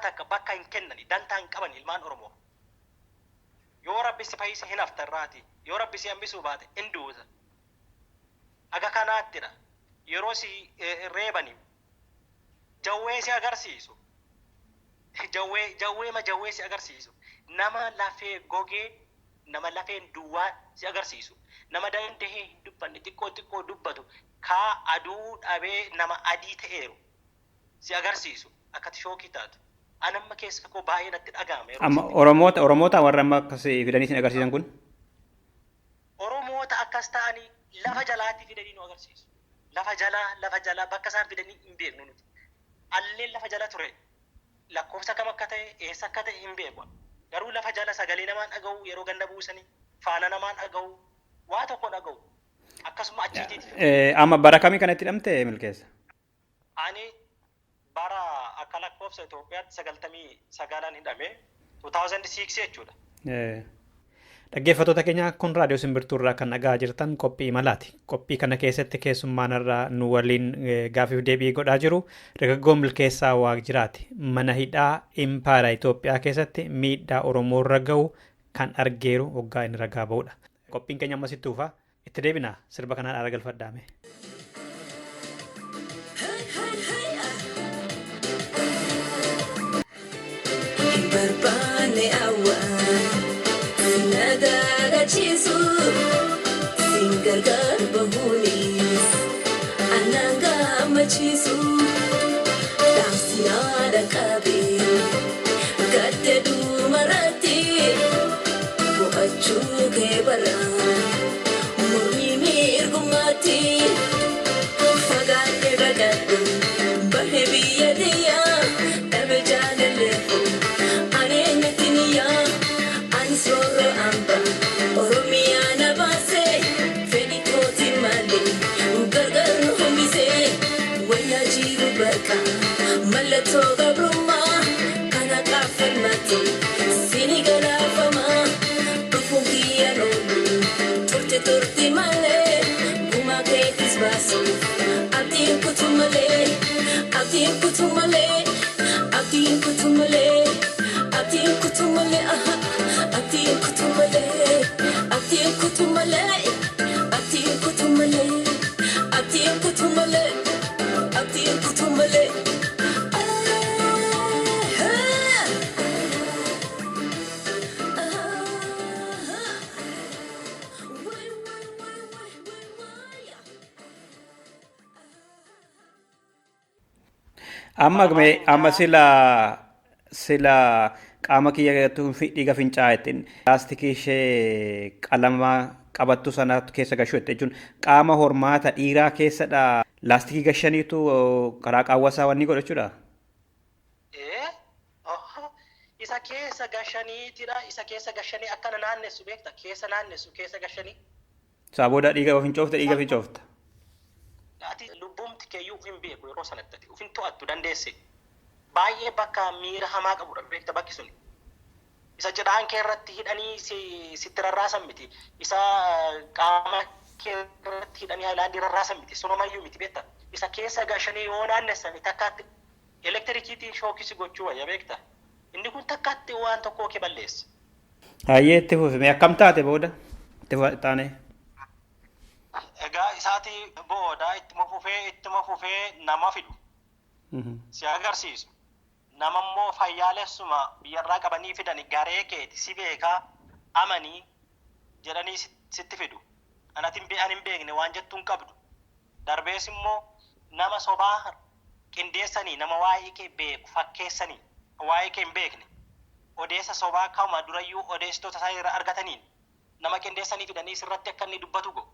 takka bakka hin kennani, dantaa hin qaban ilmaan Oromoo. Yoo Rabbi si fayyise hin hafta irraati, yoo Rabbi si hambisuu baate hin duuta. Aga kanaattidha. Yeroo si reebani jawwee si agarsiisu. Jawwee jawwee si agarsiisu. Nama lafee gogee, nama lafeen duwwaa si agarsiisu. Nama dandahee hin dubbanne, xiqqoo xiqqoo dubbatu, kaa aduu dhabee nama adii ta'eeru si agarsiisu. Akkati shookii taatu. Anamma keessa koo baay'ee natti dhaga'ama. Amma Oromoota warra amma akkas fidanii isin agarsiisan kun? Oromoota akkas ta'anii lafa jalaatti fidanii nu agarsiisu. Lafa jalaa bakka isaan fidanii hin beeknu nuti. Alleen lafa jala ture. Lakkoofsa kam akka ta'e, eessa akka ta'e hin beeku. Garuu lafa jala sagalee namaan dhaga'u, yeroo ganna buusanii faana namaan dhaga'u, waa tokko dhaga'u. Akkasuma achiitiiti. Amma bara kamii kanatti hidhamte, Milkeessa? Ani bara akka lakkoofsa Itoophiyaatti 99 hidhame, 2006 jechuudha. Dhaggeeffattoota keenya, kun raadiyoo Simbirtuu irraa kan dhagaa jirtan qophii imalaati. Qophii kana keessatti keessummaan irraa nu waliin gaafiif deebii godhaa jiru dargaggoo Milkeessaa Waaqjiraati. Mana hidhaa Impaayera Itoophiyaa keessatti miidhaa Oromoo irra gahu kan argeeru waggaa inni ragaa bahudha. Qophiin keenya ammas itti fufa. Itti deebina, sirba kanaan aara galfadhaame. Barbaanne awwaa sina daagachiisu sin gargaar bahuunis anaan gammachiisu dhaamsi yaada qabee gadda duumarratti boqachuu kee bara mormii mirgummaatti fagaadhe baqadhu bahe biyya diyyaa dhabe jaalallee koo. Oromiyaa na baasee fedhi kooti malee gargar nu hambisee wayyaa jiru bakka mallattoo gabrummaa kana qaafalmate sini galaafamaa dhufuun kiyya loolu turte turte malee gumaa keetis baasu abdiin kutu malee, abdiin kutu malee, abdiin kutu malee, abdiin kutu malee, aha, abdiin kutu malee, abdiin kutu malee, abdiin kutu malee, abdiin kutu malee, abdiin kutu malee. Ah, ah, wai, wai, wai, wai, wai, wai. Amma amma sila qaama kiyya dhiiga fincaa'aa ittiin laastikii ishee qalama qabattu sana keessa gashuu jechuun qaama hormaata dhiiraa keessadha laastikii gashaniitu karaa qaawwasaa wanni godhu jechuudha. Isa keessa gashaniitidha. Isa keessa gashanii akkana naannessu, beekta, keessa naannessu, keessa gashanii. Isaa booda dhiiga fincoofta, dhiiga fincoofta. Ati lubbumti keeyyuu uf hin beeku yeroo sanatti, ati uf hin to'attu dandeesse. Baay'ee bakka miira hamaa qabudha, beekta, bakki suni. Isa cidhaan kee irratti hidhanii sitti rarraasan miti. Isa qaama kee irratti hidhanii haayilaandii rarraasan miti. Sunumayyuu miti, beekta. Isa keessa gashanii yoo naannessan takkaatti elektirikiitiin shookisi gochuu wayya, beekta. Inni kun takkaatti waan tokkoo kee balleessa. Hayyee, itti fufi, akkam taate booda itti taane? Egaa isaati booda ittuma fufee nama fidu. Si agarsiisu. Nama immoo fayyaalessuma biyyarraa qabanii fidani, garee keeti si beekaa amanii jedhanii sitti fidu. Anati hin beekne waan jettu hin qabdu. Darbees immoo nama sobaa qindeessanii, nama waa'ee kee beeku fakkeessanii, waa'ee kee hin beekne odeessa sobaa kama durayyuu odeessitoota isaa irraa argataniin nama qindeessanii fidanii sirratti akka inni dubbatu go.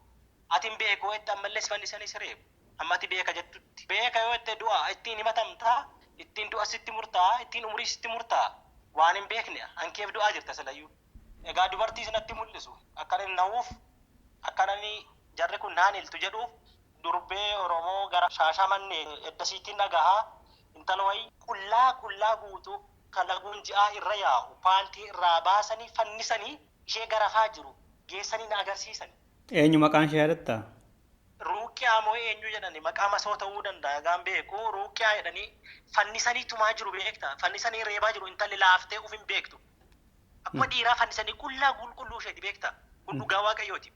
Ati hin beeku jette, ammallee si fannisanii si reebu. Amma ati beeka jettutti. Beeka yoo jette du'a ittiin himatamtaa, ittiin du'a sitti murtaa'a, ittiin umurii sitti murtaa'a. Waan hin beekne hankeef du'aa jirta silayyuu. Egaa dubartii sinatti mul'isu akka inni na'uuf, akka inni jarri kun naan iltu jedhuuf, durbee Oromoo gara Shaashamannee eddasiitiin dhagahaa intala wayii qullaa qullaa guutuu kalaguun ji'aa irra yaa'u paantii irraa baasanii fannisanii ishee garafaa jiru geessanii na agarsiisan. Eenyu maqaan ishee, yaadattaa? Ruuqiyaa moo eenyu jedhani, maqaa masoo ta'uu danda'a gaan beeku, ruuqiyaa jedhanii fannisanii tumaa jiru, beekta, fannisanii reebaa jiru. Intalli laaftee uf hin beektu. Akkuma dhiiraa fannisanii qullaa qulqulluu isheeti, beekta, kun dhugaa Waaqayyooti.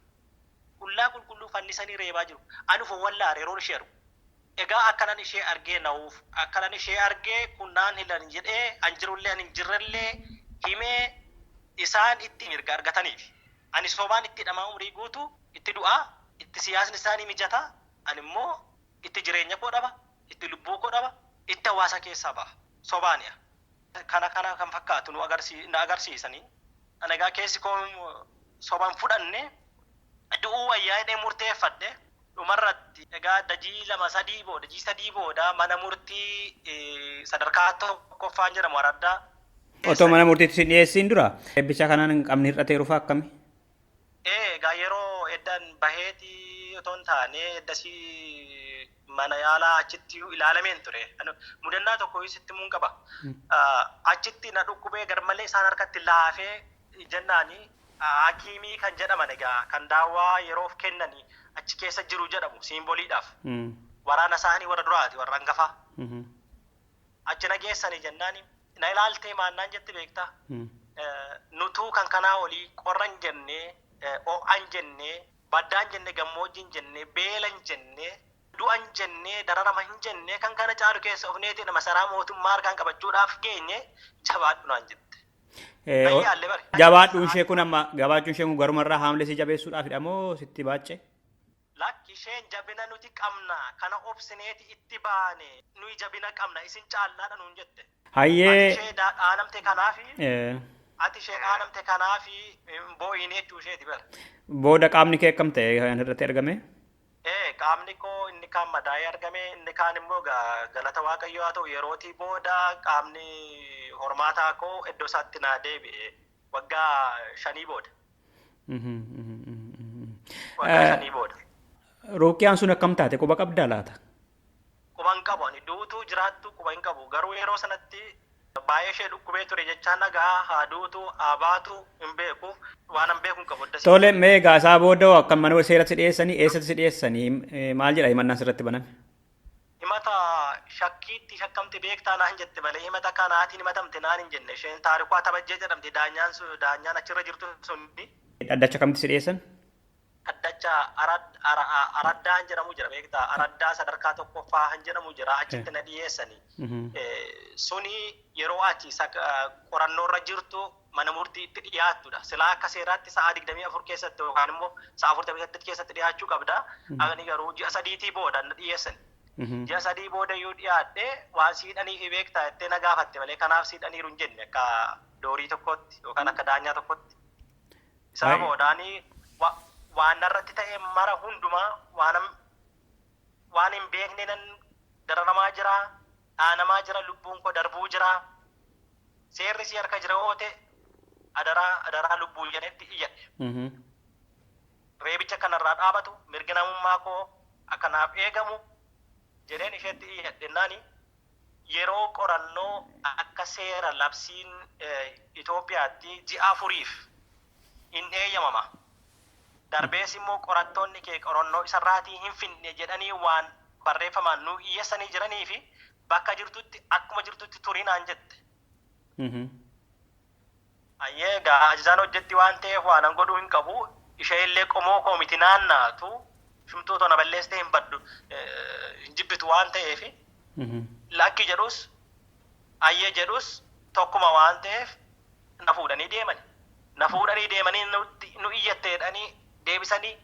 Qullaa qulqulluu fannisanii reebaa jiru. Ani ufan wallaare yeroon ishee argu. Egaa akkanan ishee argee na'uuf akkanan ishee argee kunnaan hilan jedhee an jirullee an hin jirrellee himee isaan itti mirga argataniif. Ani sobaan itti hidhamaa umrii guutuu itti du'aa itti siyaasni isaanii mijataa ani immoo itti jireenya koo dhaba itti lubbuu koo dhaba itti hawaasa keessaa baha sobaani'a. Kana kana kan fakkaatu nu agarsiisanii. Ani egaa keessi koo sobaan fudhanne du'uu wayyaa jedhee murteeffadhe dhumarratti egaa dajii lama sadii booda dajii sadii booda mana murtii sadarkaa tokkoffaan jedhamu Araddaa. Otoo mana murtiitti si dhiyeessiin dura eebbicha kanaan qabni hir'ateeru fa'a akkami? Egaa yeroo eddan baheetii otoo hin taane eddasii mana yaalaa achitti ilaalameen ture. Mudannaa tokko sitti muun qaba. Achitti na dhukkubee garmalee isaan harkatti laafee jennaani hakiimii kan jedhaman egaa kan daawwaa yeroof kennanii achi keessa jiru jedhamu simboliidhaaf. Waraana isaanii warra duraati warra hangafaa. Achi na geessanii jennaani na ilaaltee maannaan jette beektaa. Nutuu kan kanaa olii qorran jennee ho'an jennee baddaan jennee gammoojjiin jennee beelan jennee du'an jennee dararama hin jennee kan kana caalu keessa ofneeti masaraa mootummaa harkaan qabachuudhaaf geenye jabaadhu naan jette. Jabaadhuun ishee kun amma gabaachuun ishee kun garumarraa haamlee si jabeessuudhaafidha moo sitti baacce? Lakki isheen jabina nuti qabna kana obsineeti itti baane nuyi jabina qabna isin caallaadha nuun jette. Hayyee. Ati ishee dhaanamte kanaafi. Ati ishee dhaanamte kanaafi boo'in jechuu isheeti bara. Booda qaamni kee akkam ta'e kan irratti argame? Qaamni koo inni kaan madaa'ee argame inni kaan immoo galata Waaqayyoo haa ta'u yerootii booda qaamni hormaataa koo iddoo isaatti naa deebi'e waggaa 5 booda. Waggaa 5 booda. Ruuqiyaan sun akkam taate quba qabdaa laata? Quba hin qabu ani duutuu jiraattu quba hin qabu garuu yeroo sanatti baay'ee ishee dhukkubee ture jechaan dhagaa haa duutu haa baatu hin beeku waan hin beeku hin qabu. Tole mee egaa isaa booda akkam mana seeratti si dhiyeessanii eessatti si dhiyeessanii maal jedha himannaan sirratti baname? Himata shakkiitti shakkamte beektaa naan jette malee himata kanaatiin himatamte naan hin jenne isheen taarikuu tabajjee jedhamte daanyaan achirra jirtu suni. Dhaddacha kamitti si dhiyeessan? Dhaddacha Araddaan jedhamu jira beektaa Araddaa sadarkaa tokkoffaa han jedhamu jira achitti na dhiyeessanii. Suni yeroo achi qorannoorra jirtu mana murtiitti dhiyaattudha. Silaa akka seeraatti sa'a 24 keessatti yookaan immoo sa'a 48 keessatti dhiyaachuu qabda. Ani garuu ji'a 3 booda na dhiyeessan. Ji'a 3 booda yoo dhiyaadhe waan siidhanii fi beektaa jettee na gaafatte malee kanaaf siidhaniiru hin jenne akka doorii tokkotti yookaan akka daanyaa tokkotti. Isaa boodaanii waan narratti ta'e mara hundumaa waan hin beekne nan dararamaa jira, dhaanamaa jira, lubbuun koo darbuu jira. Seerri si harka jira yoo ta'e adaraa lubbuu jedhetti iyyadhe. Reebicha kanarraa dhaabatu mirgi namummaa koo akkanaaf eegamu jedheen isheetti iyyadhe naani yeroo qorannoo akka seera labsiin Itoophiyaatti ji'a 4 hin eeyyamama. Darbees immoo qorattoonni kee qorannoo isarraatii hin finne jedhanii waan barreeffamaan nu iyyeessanii jiranii fi bakka jirtutti akkuma jirtutti turii naan jette. Ayyee egaa ajajaan hojjetti waan ta'eef waan an godhuu hin qabu ishee illee qomoo koo miti naannaatu shimtuu tona balleessitee hin baddu hin jibbitu waan ta'eef lakki jedhus ayyee jedhus tokkuma waan ta'eef na fuudhanii deemani. Na fuudhanii deemanii nu iyyatteedhanii deebisanii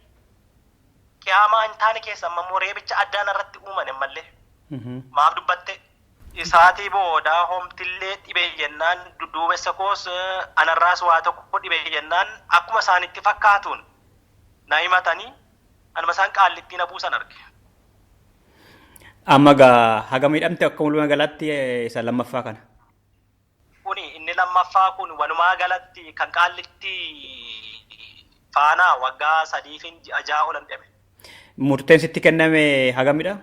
qiyaamaa hin taane keessa amma immoo reebicha addaan irratti uuman ammallee. Maaf dubbatte isaatii booda homtillee dhibee jennaan dudduubessa koos anarraas waa tokko dhibee jennaan akkuma isaanitti fakkaatuun na himatanii anuma isaan qaallittii na buusan arge. Amma gaa haga miidhamte akka walumaa galaatti isa lammaffaa kana. Kuni inni lammaffaa kun walumaa galatti kan qaallitti faanaa waggaa 3 fi ji'a 6 olan dhabe. Murteen sitti kenname hagamidha?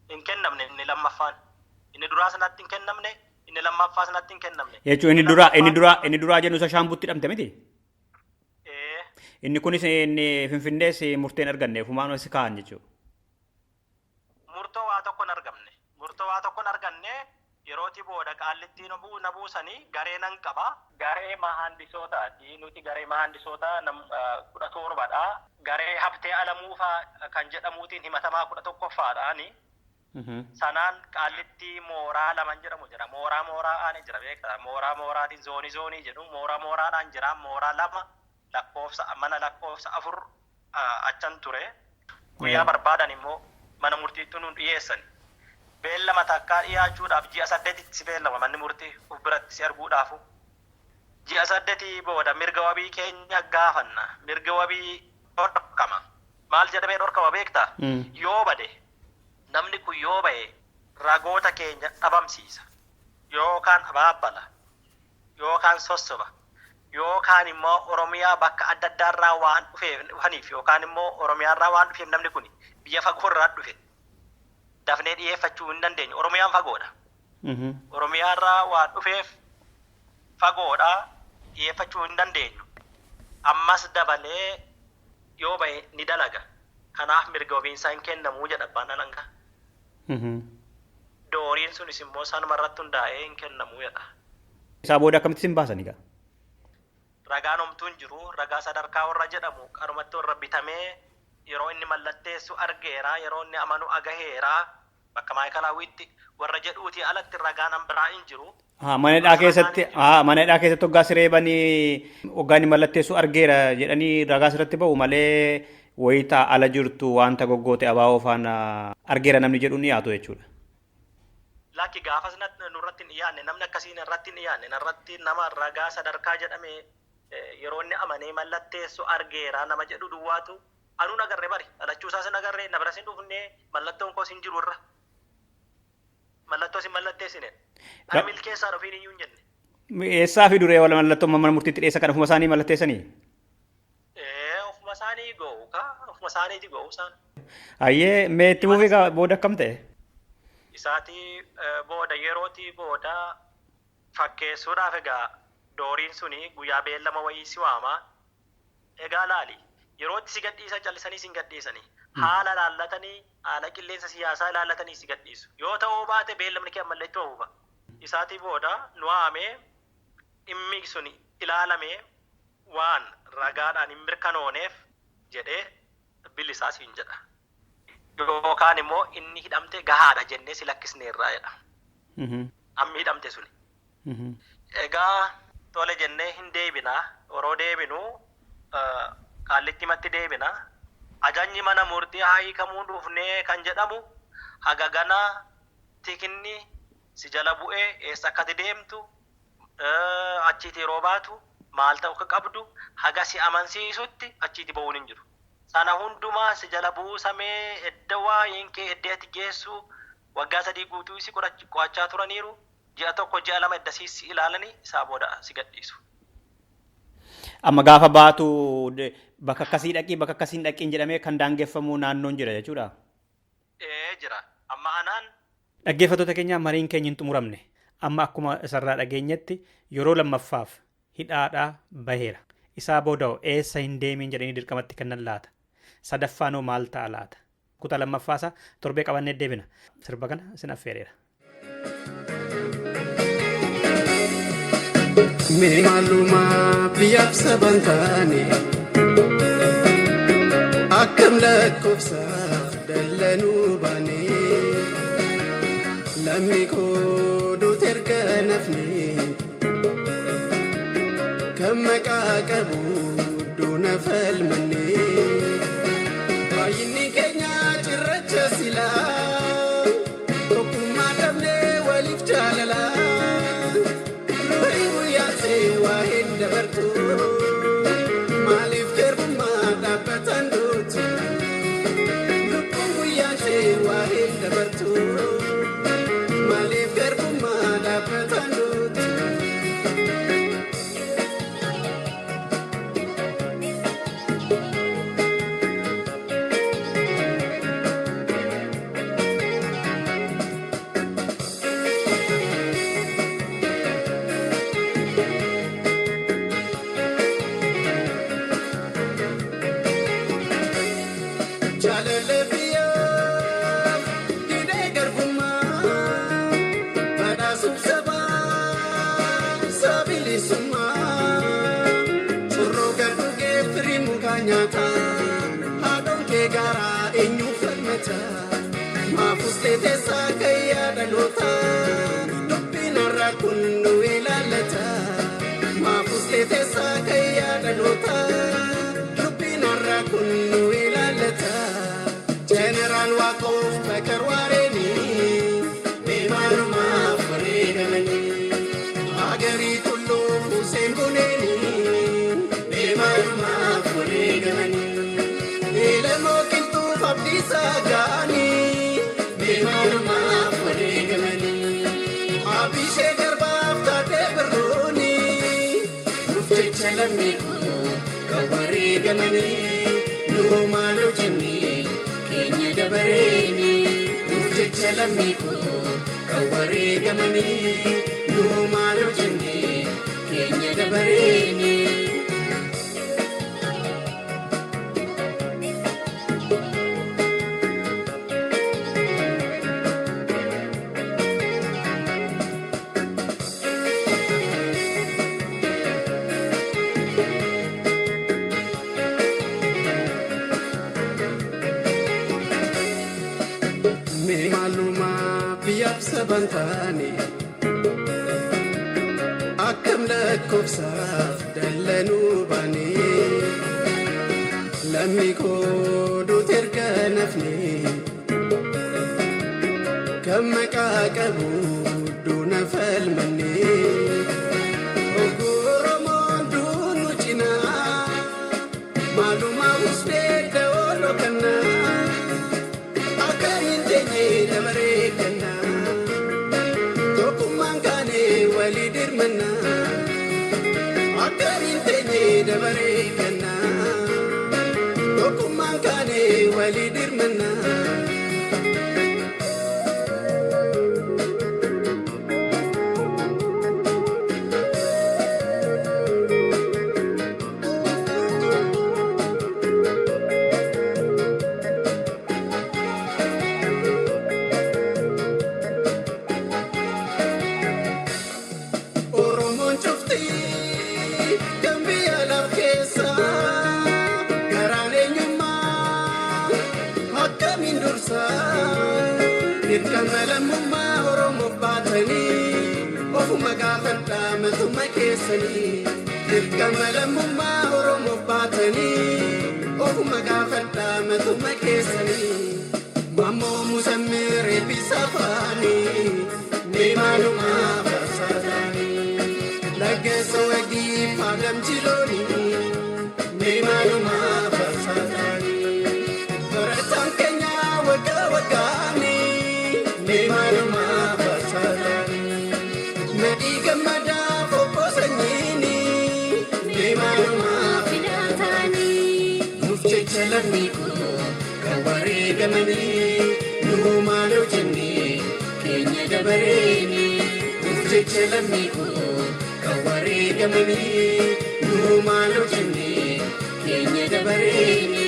Hin kennamne inni lammaffaan. Inni duraa sanatti hin kennamne, inni lammaffaa sanatti hin kennamne. Jechuun inni duraa jennu isa Shaambuutti hidhamte miti? Inni kunis inni Finfinnees murteen arganne fumaan si kaa'an jechuudha. Murtoo waa tokko hin argamne. Murtoo waa tokko hin arganne Yerootii booda Qaallittii na buusanii garee nan qaba. Garee mahandisootaati. Nuti garee mahandisootaa 17dha. Garee Habtee Alamuufaa kan jedhamuutiin himatamaa 11ffaadhaani. Sanaan Qaallittii mooraa laman jedhamu jira. Mooraa mooraadhaan jira beektaa. Mooraa mooraatiin zoonii zoonii jedhu mooraa mooraadhaan jira. Mooraa 2 lakkoofsa mana lakkoofsa 4 achan ture. Guyyaa barbaadan immoo mana murtiitti nu dhiyeessan. Beellama takkaa dhiyaachuudhaaf ji'a 8 si beellama manni murtii of biratti si arguudhaafu. Ji'a 8 booda mirga wabii keenya gaafanna. Mirga wabii dhorkama. Maal jedhamee dhorkama beektaa? Yoo bade namni kun yoo ba'e ragoota keenya dhabamsiisa. Yookaan abaabbala. Yookaan sossoba. Yookaan immoo Oromiyaa bakka adda addaarraa waan dhufaniif yookaan immoo Oromiyaarraa waan dhufeef namni kun biyya fagoorraa dhufe. Dafnee dhiyeeffachuu hin dandeenyu. Oromiyaan fagoodha. Oromiyaarraa waan dhufeef fagoodha dhiyeeffachuu hin dandeenyu. Ammas dabalee yoo ba'e ni dalaga. Kanaaf mirga wabiinsaa hin kennamuu jedha abbaan alangaa. Dooriin sunis immoo sanuma irratti hundaa'ee hin kennamuu jedha. Isaa booda akkamitti isin baasanii gaa? Ragaan homtuu hin jiru. Ragaa sadarkaa warra jedhamu qarumatti warra bitamee yeroo inni mallatteessu argeera, yeroo inni amanu agaheera, bakka maayikalaawwiitti warra jedhuutii alatti ragaan an biraa hin jiru. Mana hidhaa keessatti hoggaa sireebanii hoggaa inni mallatteessu argeera jedhanii ragaa sirratti ba'u malee wayitaa ala jirtu wanta goggoote abaaboo faana argeera namni jedhu ni dhiyaatu jechuudha. Lakki gaafas nurratti hin dhiyaanne, namni akkasiin irratti hin dhiyaanne, narratti nama ragaa sadarkaa jedhame yeroo inni amanee mallatteessu argeera nama jedhu duwwaatu anuun agarre bari dhalachuu isaas hin agarre, na biras hin dhufne, mallattoon koos hin jiru irra. Mallattoo isin mallatteessine. Ani milkeessaa dhufiin iyyuu hin jenne. Eessaa fi duree wala mallattoo mana murtiitti dhiyeessa kan ofuma isaanii mallatteessanii? Ofuma isaanii goo'u kaa, ofuma isaaniiti goo'u isaan. Ayyee mee itti fufii kaa booda akkam ta'e? Isaatii booda yerootii booda fakkeessuudhaaf egaa dooriin suni guyyaa beellama wayii si waama. Egaa laali yerootti si gadhiisan callisanii si hin gadhiisanii. Haala laallatanii, haala qilleensa siyaasaa ilaallatanii si gadhiisu. Yoo ta'uu baate beellamni kee ammallee itti fufa. Isaatii booda nu waamee dhimmi suni ilaalamee waan ragaadhaan hin mirkanooneef jedhee bilisaa siin jedha. Yookaan immoo inni hidhamte gahaadha jennee si lakkisneerraa jedha. Ammi hidhamte suni. Egaa tole jennee hin deebinaa. Yeroo deebinu Qaallitti matti deebina. Ajajni mana murtii haa hiikamuu dhufnee kan jedhamu haga ganaa tikinni si jala bu'ee eessa akkati deemtu achiiti yeroo baatu maal ta'u akka qabdu haga si amansiisutti achiiti ba'uun hin jiru. Sana hundumaa si jala buusamee edda waa'een kee edda ati geessu waggaa 3 guutuu si qo'achaa turaniiru. Ji'a 1 ji'a 2 edda si ilaalanii isaa booda si gadhiisu. Amma gaafa baatu bakka akkasii dhaqii bakka akkasii hin dhaqiin jedhamee kan daangeffamu naannoon jira jechuudha. Jira. Amma anaan. Dhaggeeffattoota keenya mariin keenya hin xumuramne. Amma akkuma isarraa dhageenyetti yeroo lammaffaaf hidhaadhaa baheera. Isaa booda eessa hin deemiin jedhanii dirqamatti kennan laata? Sadaffaanoo maal ta'a laata? Kutaa lammaffaasaa torbee qabannee deebina. Sirba kana isin affeereera. Mee maaluma biyyaaf saban taane akkam lakkoofsaaf dallanuu baane lammi kooduutu erga nafne kan maqaa qabu doona falmanne baay'inni keenya cirracha silaa tokkummaa dhabnee waliif jaalalaa. Maaliif garbummaa dhaabbatan duutu lubbuun guyyaa ishee waa hin dabartu maaliif garbummaa dhaabbatan duutu. Jaalala biyyaaf didee garbummaa. Maafustee teessaa kayyaa dhaloota dubbiin har'aa kun nu ilaallata. Maafustee teessaa kayyaa dhaloota dubbiin har'aa kun nu ilaallata. Jeneraal Waaqoof Bakar Waareeni meemaalumaaf wareegamanii. Agarii Tulluu Hussein Buneeni meemaalumaaf wareegamanii. Eelamoo qilxuuf Abdiisaa Gaanii meemaalumaaf wareegamanii. Abishee Garbaaf Taatee Birruuni nuuf jecha lammii koo kan wareegamanii. Nuu maaloo jennee keenya dabareeni nuuf jecha lammii koo kan wareegamanii. Nuu maaloo jennee keenya dabareeni. Mee maalumaa biyyaaf saban taane akkam lakkoofsaaf dallanuu baane lammi kooduutu erga nafne kan maqaa qabu duuna falmanne Oromoon duunu cinaa maalumaa usnee da'ooloo kannaa. Akkamiin teenyee dabaree kennaa tokkummaan kaanee walii dirmannaa. Akkamiin teenyee dabaree kennaa tokkummaan kaanee walii dirmannaa. Oromoon cufti kan biyya laf keessa garaan eenyummaa akkamiin dursa dirqama lammummaa Oromoof baatanii ofuma gaafadhaa matuma keessanii dirqama lammummaa Oromoof baatanii ofuma gaafadhaa matuma keessanii Maammoo Musammee Reebisaa faanii mee maalumaa farsaataanii. Laggeessa wagii faadam jilooni mee maalumaa farsaataanii. Barataan keenya waggaa waggaani mee maalumaa farsaataanii. Nadhii gammadaa fokkoo sanyiini mee maalumaa Filaataanii. nuuf jecha lammii koo kan wareegamanii nuu maaloo jennee keenya dabareeni nuuf jecha lammii koo kan wareegamanii nuu maaloo jennee keenya dabareeni.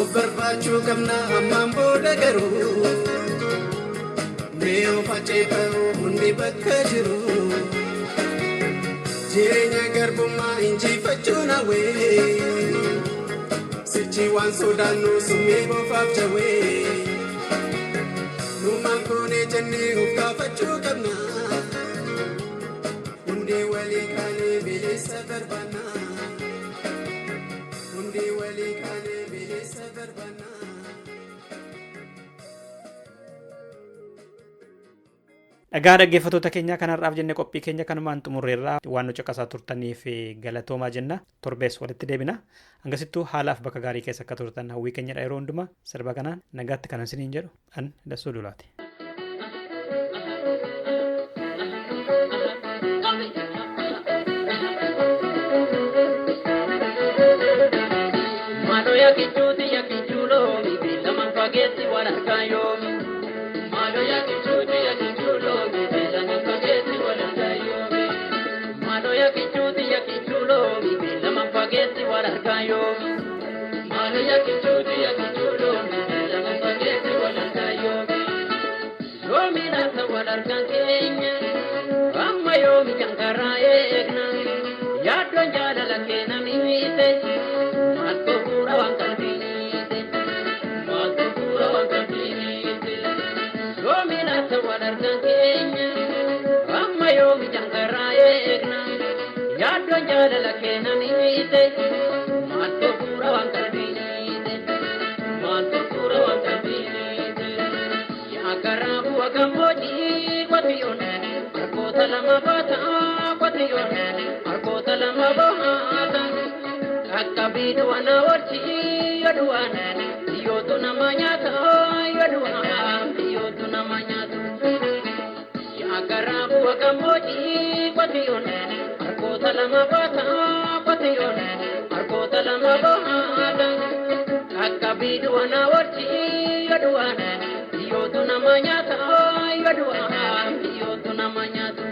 Of barbaachuu qabna ammaan booda garuu mee of aceefa'u hundi bakka jiru. Jireenya garbummaa injifachuun hawwee. Sichi waan sodaannu summii boofaaf jawwee. Nu maal goonee jennee of gaafachuu qabna. Hundee walii kaanee bilisa barbaanna. Hundee walii kaanee bilisa barbaanna. Dhagaa dhaggeeffattoota keenyaa kanarraaf jenne qophii keenya kanumaan xumurreerraa waan nu caqasaa turtaniif galatoomaa jenna. Torbees walitti deebina. Hangasittuu haalaaf bakka gaarii keessa akka turtan hawwii keenyadha yeroo hundumaa sirba kanaan nagaatti kanan isiniin jedhu an Dassuu Lulaati. Mano ya kichuti ya kichulo, mi lama pagetti warakayo. Mano ya kichuti ya kichulo, mi lama pagetti warakayo. Mano ya kichuti ya kichulo, mi lama pagetti warakayo. Mano ya kichuti ya kichulo, mi lama pagetti warakayo. Yomi na wararkan keenya, amma yomi kankara eegna. Yaaddoon jaalala keena miite. Maaltu bu'uura waan qalbiite? Maaltu bu'uura waan qalbiite? Laata wal argan keenya amma yoomi jankaraa eegna yaaddoon jaalala keenya miite maaltu fuura waan qalbiiniite maaltu fuura waan qalbiiniite yaa garaa bu'a gammoojjii qotiyoon harkoota lama baata qotiyoon harkoota lama baata qaqqabii du'a na warchii yodu'aan biyyootu nama nyaata yodu'aan biyyootu nama nyaata. Yaa garaa bu'a gammoojjii qotiyoon harkoota lama baata qotiyoon harkoota lama baata qaqqabii du'a na warchii yodu'aan biyyootu nama nyaata yodu'aan biyyootu nama nyaata.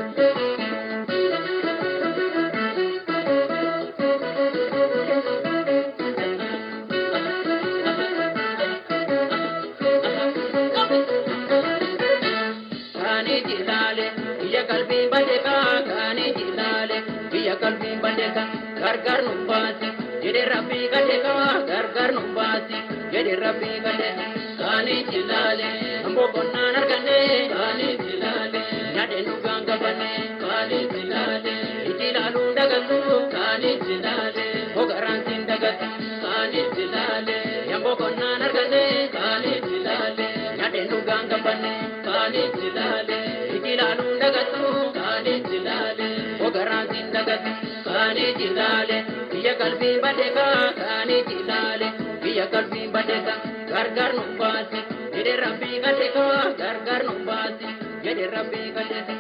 Kaani jilaale biyya qalbiin badeeka kaani jilaale biyya qalbiin badeeka gargar nu baasi jedhe rabbii gadeeka gargar nu baasi jedhe rabbii gadeeka kaani jilaale amboo qonnaan arganne kaani jilaale nyaadhe nu gaangabanne kaani jilaale iji ilaaluun dagattu kaani jilaale hogaraan siin dagattu kaani jilaale amboo qonnaan arganne kaani jilaale nyaadhe nu gaangabanne kaani jilaale iji ilaaluun dagattu kaani jilaale hogaraan siin dagattu kaani jilaale biyya qalbiin badeeka kaani jilaale biyya qalbiin badeeka gargar nu baasi jedhe rabbii gadeeka gargar nu baasi jedhe rabbii gadeeka.